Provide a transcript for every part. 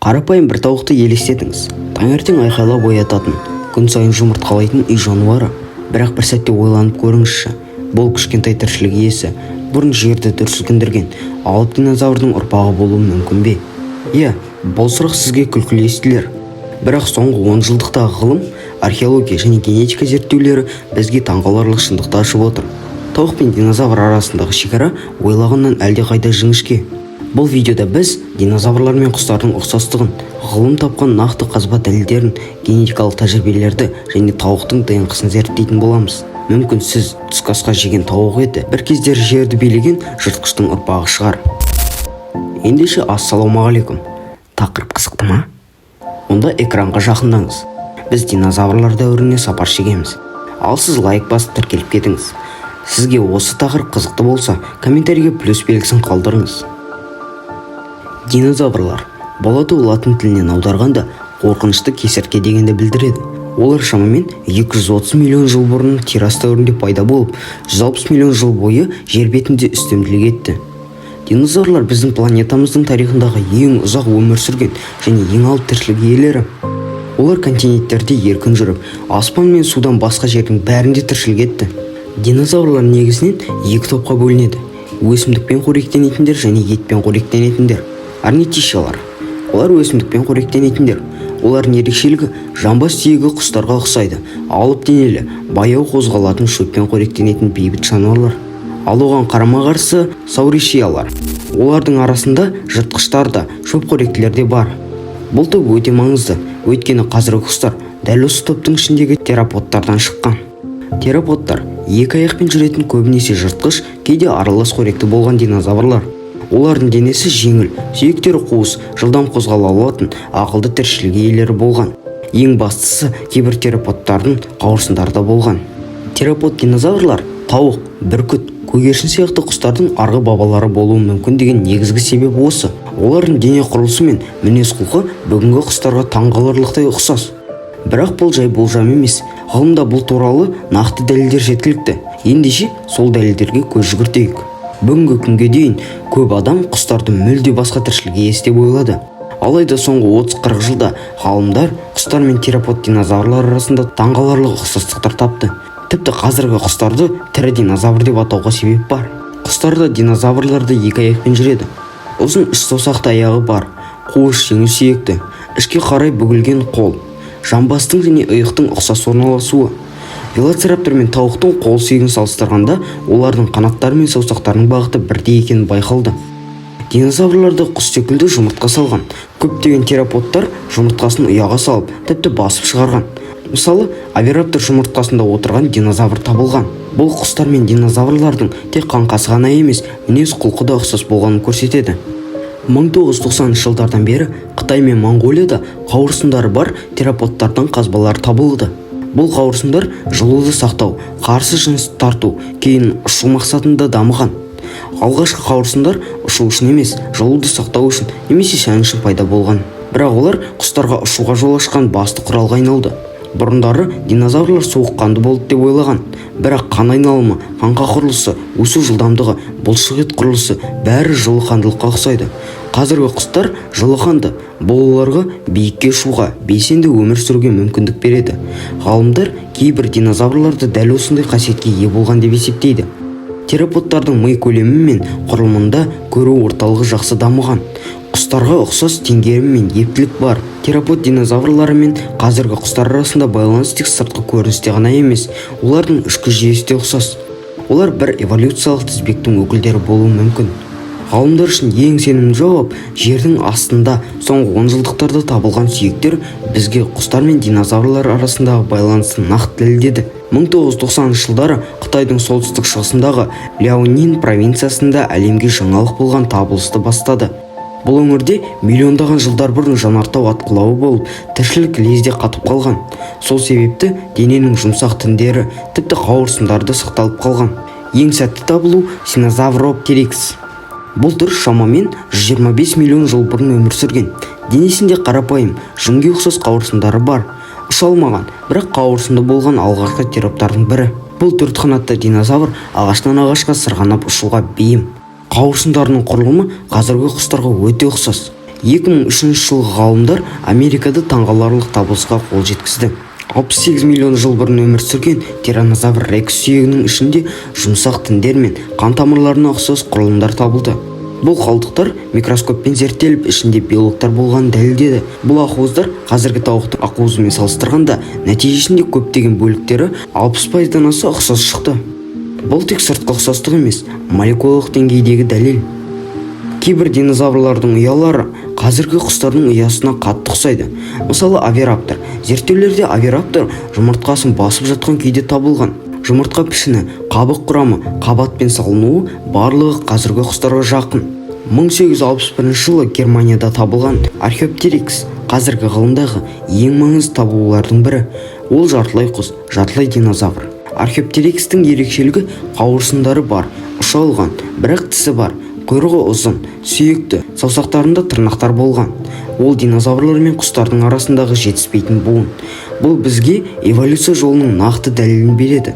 Қарапайым бір тауықты елестетіңіз: таңертең айқайлап оятатын, күн сайын жұмыртқалайтын үй жануары. Бірақ бір сәтте ойланып көріңізші: бұл кішкентай тіршілік иесі бұрын жерді дүр сілкіндірген алып динозаврдың ұрпағы болуы мүмкін бе? Иә, бұл сұрақ сізге күлкілі естілер. Бірақ соңғы 10 жылдықтағы ғылым, археология және генетика зерттеулері бізге таңғаларлық шындықты ашып отыр: тауық пен динозавр арасындағы шекара ойлағаннан әлдеқайда жіңішке. Бұл видеода біз динозаврлар мен құстардың ұқсастығын, ғылым тапқан нақты қазба дәлелдерін, генетикалық тәжірибелерді және тауықтың ДНҚ-сын зерттейтін боламыз. Мүмкін, сіз түскі асқа жеген тауық еті бір кездері жерді билеген жыртқыштың ұрпағы шығар. Ендеше, ассалаумағалейкум! Тақырып қызықты ма? Онда экранға жақындаңыз, біз динозаврлар дәуіріне сапар шегеміз. Ал сіз лайк басып, тіркеліп кетіңіз. Сізге осы тақырып қызықты болса, комментарийге плюс белгісін қалдырыңыз. Динозаврлар бұл атау латын тілінен аударғанда «қорқынышты кесіртке» дегенді білдіреді. Олар шамамен 230 миллион жыл бұрын триас дәуірінде пайда болып, 160 миллион жыл бойы жер бетінде үстемділік етті. Динозаврлар біздің планетамыздың тарихындағы ең ұзақ өмір сүрген және ең алып тіршілік иелері. Олар континенттерде еркін жүріп, аспан мен судан басқа жердің бәрінде тіршілік етті. Динозаврлар негізінен екі топқа бөлінеді: өсімдікпен қоректенетіндер және етпен қоректенетіндер. Орнитишиялар — олар өсімдікпен қоректенетіндер. Олардың ерекшелігі: жамбас сүйегі құстарға ұқсайды, алып денелі, баяу қозғалатын, шөппен қоректенетін бейбіт жануарлар. Ал оған қарама-қарсы сауришиялар. Олардың арасында жыртқыштар да, шөпқоректілер де бар. Бұл топ өте маңызды, өйткені қазіргі құстар дәл осы топтың ішіндегі тероподтардан шыққан. Тероподтар — екі аяқпен жүретін, көбінесе жыртқыш, кейде аралас қоректі болған динозаврлар. Олардың денесі жеңіл, сүйектері қуыс, жылдам қозғала алатын ақылды тіршілік иелері болған. Ең бастысы, кейбір тероподтардың қауырсындары да болған. Теропод динозаврлар тауық, бүркіт, көгершін сияқты құстардың арғы бабалары болуы мүмкін деген негізгі себеп осы: олардың дене құрылысы мен мінез құлқы бүгінгі құстарға таңғаларлықтай ұқсас. Бірақ бұл жай болжам емес, ғылымда бұл туралы нақты дәлелдер жеткілікті. Ендеше, сол дәлелдерге көз жүгіртейік. Бүгінгі күнге дейін көп адам құстарды мүлде басқа тіршілік иесі деп ойлады. Алайда соңғы 30-40 жылда ғалымдар құстар мен теропод динозаврлар арасында таңғаларлық ұқсастықтар тапты. Тіпті қазіргі құстарды тірі динозавр деп атауға себеп бар. Құстар да, динозаврлар да екі аяқпен жүреді. Ұзын үш саусақты аяғы бар, қуыс, жеңіл сүйекті, ішке қарай бүгілген қол, жамбастың және иықтың ұқсас орналасуы. Велоцираптор мен тауықтың қол сүйегін салыстырғанда, олардың қанаттары мен саусақтарының бағыты бірдей екені байқалды. Динозаврлар да құс секілді жұмыртқа салған. Көптеген тероподтар жұмыртқасын ұяға салып, тіпті басып шығарған. Мысалы, овираптор жұмыртқасында отырған динозавр табылған. Бұл құстар мен динозаврлардың тек қаңқасы ғана емес, мінез құлқы да ұқсас болғанын көрсетеді. 1990 жылдардан бері Қытай мен Моңғолияда қауырсындары бар тероподтардың қазбалары табылды. Бұл қауырсындар жылуды сақтау, қарсы жынысты тарту, кейін ұшу мақсатында дамыған. Алғашқы қауырсындар ұшу үшін емес, жылуды сақтау үшін немесе сән үшін пайда болған. Бірақ олар құстарға ұшуға жол ашқан басты құралға айналды. Бұрындары динозаврлар суыққанды болды деп ойлаған. Бірақ қан айналымы, қаңқа құрылысы, өсу жылдамдығы, бұлшық ет құрылысы — бәрі жылы қандылыққа ұқсайды. Қазіргі құстар жылы қанды. Бұл оларға биікке ұшуға, белсенді өмір сүруге мүмкіндік береді. Ғалымдар кейбір динозаврларды дәл осындай қасиетке ие болған деп есептейді. Тероподтардың ми көлемі мен құрылымында көру орталығы жақсы дамыған. Құстарға ұқсас теңгерім мен ептілік бар. Теропод динозаврлары мен қазіргі құстар арасында байланыс тек сыртқы көріністе ғана емес, олардың ішкі жүйесі де ұқсас. Олар бір эволюциялық тізбектің өкілдері болуы мүмкін. Ғалымдар үшін ең сенімді жауап — жердің астында соңғы 10 жылдықтарда табылған сүйектер бізге құстар мен динозаврлар арасындағы байланысты нақты дәлелдеді. 1990 жылдары Қытайдың солтүстік шығысындағы Ляонин провинциясында әлемге жаңалық болған табылысты бастады. Бұл өңірде миллиондаған жылдар бұрын жанартау атқылауы болып, тіршілік лезде қатып қалған. Сол себепті дененің жұмсақ тіндері, тіпті қауырсындары да сақталып қалған. Ең сәтті табылу — синозавроптерикс. Бұл түр шамамен 125 миллион жыл бұрын өмір сүрген. Денесінде қарапайым жүнге ұқсас қауырсындары бар. Ұша алмаған, бірақ қауырсынды болған алғашқы тероподтардың бірі. Бұл төрт қанатты динозавр ағаштан ағашқа сырғанап ұшуға бейім. Қауырсындарының құрылымы қазіргі құстарға өте ұқсас. 2003 жылы ғалымдар Америкада таңғаларлық табысқа қол жеткізді. 68 миллион жыл бұрын өмір сүрген тираннозавр рекс сүйегінің ішінде жұмсақ тіндер мен қан тамырларына ұқсас құрылымдар табылды. Бұл қалдықтар микроскоппен зерттеліп, ішінде белоктар болғанын дәлелдеді. Бұл ақуыздар қазіргі тауықтың ақуызымен салыстырғанда нәтижесінде көптеген бөліктері 60%-дан аса ұқсас шықты. Бұл тек сыртқы ұқсастық емес, молекулалық деңгейдегі дәлел. Кейбір динозаврлардың ұялары қазіргі құстардың ұясына қатты ұқсайды. Мысалы, авираптор. Зерттеулерде авираптор жұмыртқасын басып жатқан күйде табылған. Жұмыртқа пішіні, қабық құрамы, қабатпен салынуы — барлығы қазіргі құстарға жақын. 1861 жылы Германияда табылған археоптерикс — қазіргі ғылымдағы ең маңызды табылулардың бірі. Ол жартылай құс, жартылай динозавр. Археоптерикстің ерекшелігі: қауырсындары бар, ұша алған, бірақ тісі бар, құйрығы ұзын, сүйекті, саусақтарында тырнақтар болған. Ол динозаврлар мен құстардың арасындағы жетіспейтін буын. Бұл бізге эволюция жолының нақты дәлелін береді.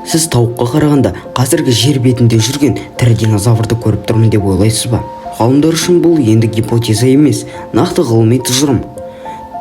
Сіз тауыққа қарағанда қазіргі жер бетінде жүрген тірі динозаврды көріп тұрмын деп ойлайсыз ба? Ғалымдар үшін бұл енді гипотеза емес, нақты ғылыми тұжырым.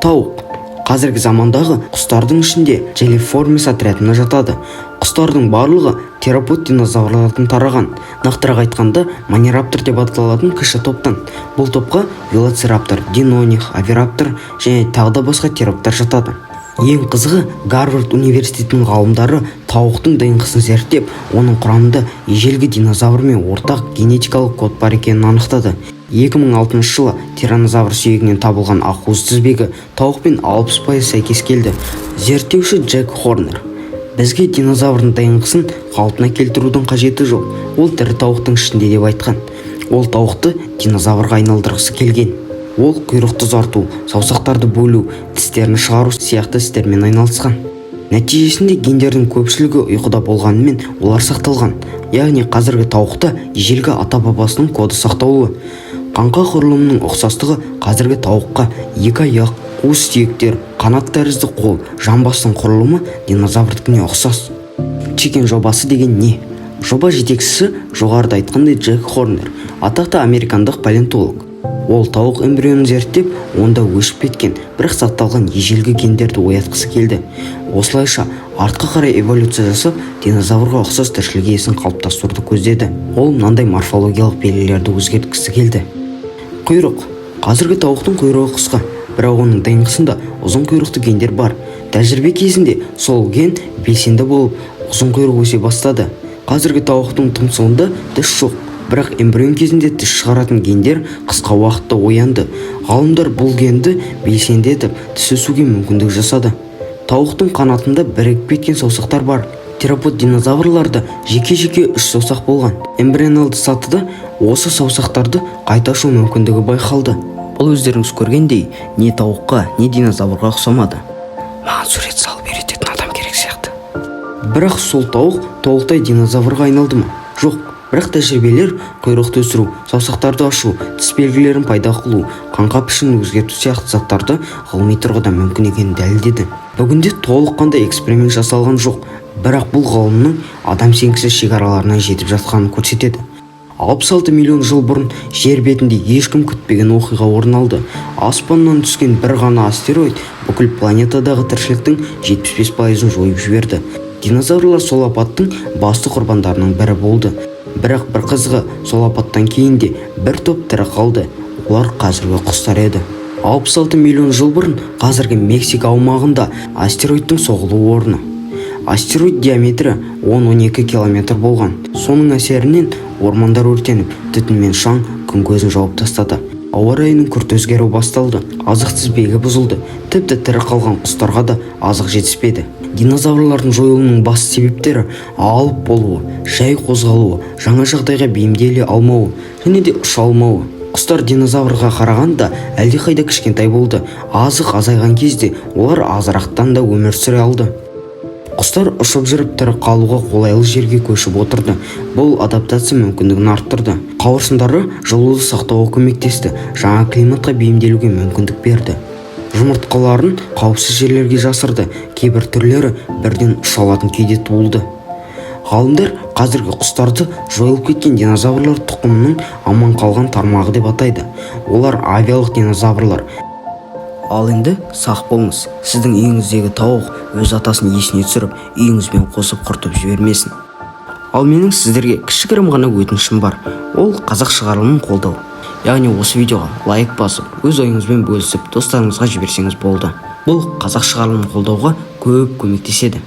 Тауық қазіргі замандағы құстардың ішінде Galliformes отрядына жатады. Құстардың барлығы теропод динозаврлардан тараған, нақтырақ айтқанда, манираптор деп аталатын кіші топтан. Бұл топқа велоцираптор, диноних, авираптор және тағы да басқа тероподтар жатады. Ең қызығы, Гарвард университетінің ғалымдары тауықтың ДНК-сын зерттеп, оның құрамында ежелгі динозаврмен ортақ генетикалық код бар екенін анықтады. 2006 жылы тираннозавр сүйегінен табылған ақуыз тізбегі тауықпен 60% сәйкес келді. Зерттеуші Джек Хорнер: «Бізге динозаврдың ДНК-сын қалпына келтірудің қажеті жоқ, ол тірі тауықтың ішінде», — деп айтқан. Ол тауықты динозаврға айналдырғысы келген. Ол құйрықты ұзарту, саусақтарды бөлу, тістерін шығару сияқты істермен айналысқан. Нәтижесінде гендердің көпшілігі ұйқыда болғанымен, олар сақталған. Яғни қазіргі тауықта ежелгі ата-бабасының коды сақтаулы. Қаңқа құрылымының ұқсастығы: қазіргі тауыққа екі аяқ, қуыс сүйектер, қанат тәрізді қол, жамбастың құрылымы динозаврдікіне ұқсас. Chicken жобасы деген не? Жоба жетекшісі, жоғарыда айтқандай, Джек Хорнер, атақты американдық палеонтолог. Ол тауық эмбрионын зерттеп, онда өшіп кеткен, бірақ сақталған ежелгі гендерді оятқысы келді. Осылайша артқа қарай эволюция жасап, динозаврға ұқсас тіршілік иесін қалыптастыруды көздеді. Ол мынандай морфологиялық белгілерді өзгерткісі келді. Құйрық. Қазіргі тауықтың құйрығы қысқа, бірақ оның ДНК-сында ұзын құйрықты гендер бар. Тәжірибе кезінде сол ген белсенді болып, ұзын құйрық өсе бастады. Қазіргі тауықтың тұмсығында тіс жоқ, бірақ эмбрион кезінде тіс шығаратын гендер қысқа уақытта оянды. Ғалымдар бұл генді белсенді етіп, тіс өсуге мүмкіндік жасады. Тауықтың қанатында бірігіп кеткен саусақтар бар. Теропод динозаврларда жеке-жеке үш саусақ болған. Эмбрионалды сатыда осы саусақтарды қайта ашу мүмкіндігі байқалды. Бұл, өздеріңіз көргендей, не тауыққа, не динозаврға ұқсамады. Маған сурет салып үйрететін адам керек сияқты. Бірақ сол тауық толықтай динозаврға айналды ма? Жоқ. Бірақ тәжірибелер құйрықты өсіру, саусақтарды ашу, тіс белгілерін пайда қылу, қаңқа пішінін өзгерту сияқты заттарды ғылыми тұрғыда мүмкін екенін дәлелдеді. Бүгінде толыққанды эксперимент жасалған жоқ, бірақ бұл ғылымның адам сенгісіз шекараларына жетіп жатқанын көрсетеді. 66 миллион жыл бұрын жер бетінде ешкім күтпеген оқиға орын алды. Аспаннан түскен бір ғана астероид бүкіл планетадағы тіршіліктің 75%-ын жойып жіберді. Динозаврлар сол апаттың басты құрбандарының бірі болды. Бірақ бір қызығы, сол апаттан кейін де бір топ тірі қалды. Олар қазіргі құстар еді. 66 миллион жыл бұрын қазіргі Мексика аумағында астероидтың соғылу орны. Астероид диаметрі 10-12 километр болған. Соның әсерінен ормандар өртеніп, түтін мен шаң күн көзін жауып тастады. Ауа райының күрт өзгеруі басталды, азық тізбегі бұзылды, тіпті тірі қалған құстарға да азық жетіспеді. Динозаврлардың жойылуының басты себептері: алып болуы, жай қозғалуы, жаңа жағдайға бейімделе алмауы және де ұша алмауы. Құстар динозаврға қарағанда әлдеқайда кішкентай болды. Азық азайған кезде олар азырақтан да өмір сүре алды. Құстар ұшып жүріп, тірі қалуға қолайлы жерге көшіп отырды. Бұл адаптация мүмкіндігін арттырды, қауырсындары жылуды сақтауға көмектесті, жаңа климатқа бейімделуге мүмкіндік берді. Жұмыртқаларын қауіпсіз жерлерге жасырды. Кейбір түрлері бірден ұша алатын күйде туылды. Ғалымдар қазіргі құстарды жойылып кеткен динозаврлар тұқымының аман қалған тармағы деп атайды. Олар авиалық динозаврлар. Ал енді сақ болыңыз, сіздің үйіңіздегі тауық өз атасын есіне түсіріп, үйіңізбен қосып құртып жібермесін. Ал менің сіздерге кішігірім ғана өтінішім бар. Ол қазақ шығарылымын қолдау. Яғни осы видеоға лайк басып, өз ойыңызбен бөлісіп, достарыңызға жіберсеңіз болды. Бұл қазақ шығарылымын қолдауға көп көмектеседі.